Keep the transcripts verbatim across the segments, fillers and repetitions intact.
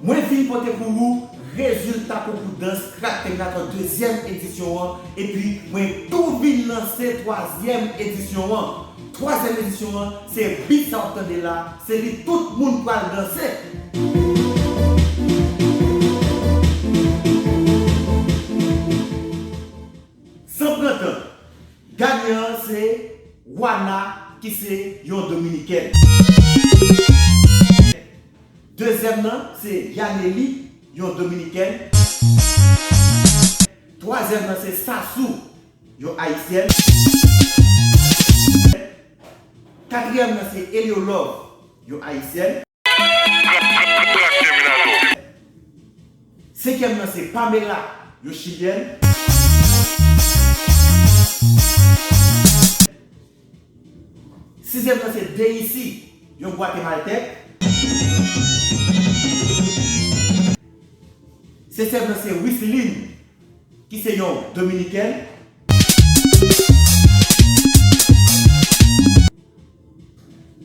Mwen vin pote pou ou rezilta konkou dans Crack Terminator dezyèm edisyon an, epi mwen tou vin lanse twazyèm edisyon an. Twazyèm edisyon an, se bit sa w ap tande la, se li tout moun pral danse. San pran tan, ganyan an se Wana, ki se yon dominikèn. Dezyèm nan se Yaneli, yon dominikèn. Twazyèm nan se Sasou, yon ayisyèn. Katriyèm nan se Elio Love, yon ayisyèn. Senkyèm nan se Pamela, yon chilyèn. Sizyèm nan se Deisi, yon gwatemaltèk. Setyèm nan se Wiseline, ki se yon dominikèn.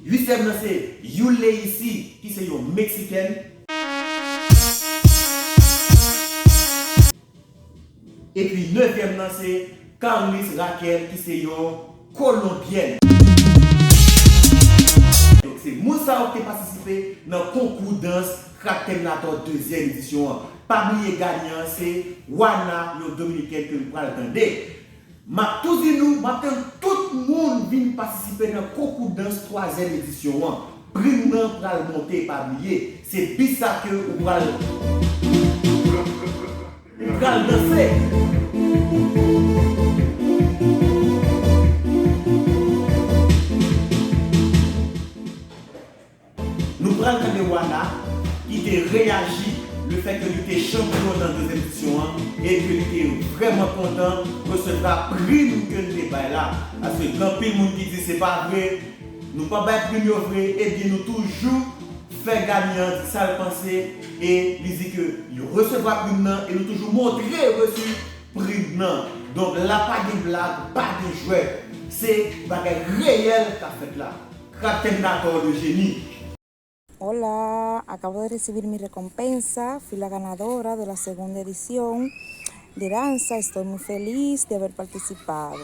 Uityèm nan se Yuleisi, ki se yon meksikèn. Epi nevyèm nan se Carlis Raquel, ki se yon kolonbyèn. Donk, se moun sa yo ki te patisipe nan konkou dans Crack Terminator dezyèm edisyon an. Pa bliye ganyan an se Wana, yon dominikèn ke nou pral tande. M ap tou di nou, m ap tann tout moun vin patisipe nan konkou dans twazyèm edisyon an. Prim nan pral monte, pa bliye. Se bit sa ke ou pral, ou pral danse. Nou pral tande Wana ki te reyaji lefètke li te chanpyon nan dezyèm edisyon an e ke li te vrèman kontan resevwa prim ke n te bay la. Paske gen anpil moun ki di se pa vre, nou pa bay prim yo vre, ebyen nou toujou fè ganyan an di sa l panse e li di ke li resevwa prim nan e nou toujou montre resi prim nan. Donk la pa gen blag, pa gen jwèt. Se bagay reyèl k ap fèt la. Crack Terminator le génie. Hola, acabo de recibir mi recompensa. Fui la ganadora de la segunda edición de danza. Estoy muy feliz de haber participado.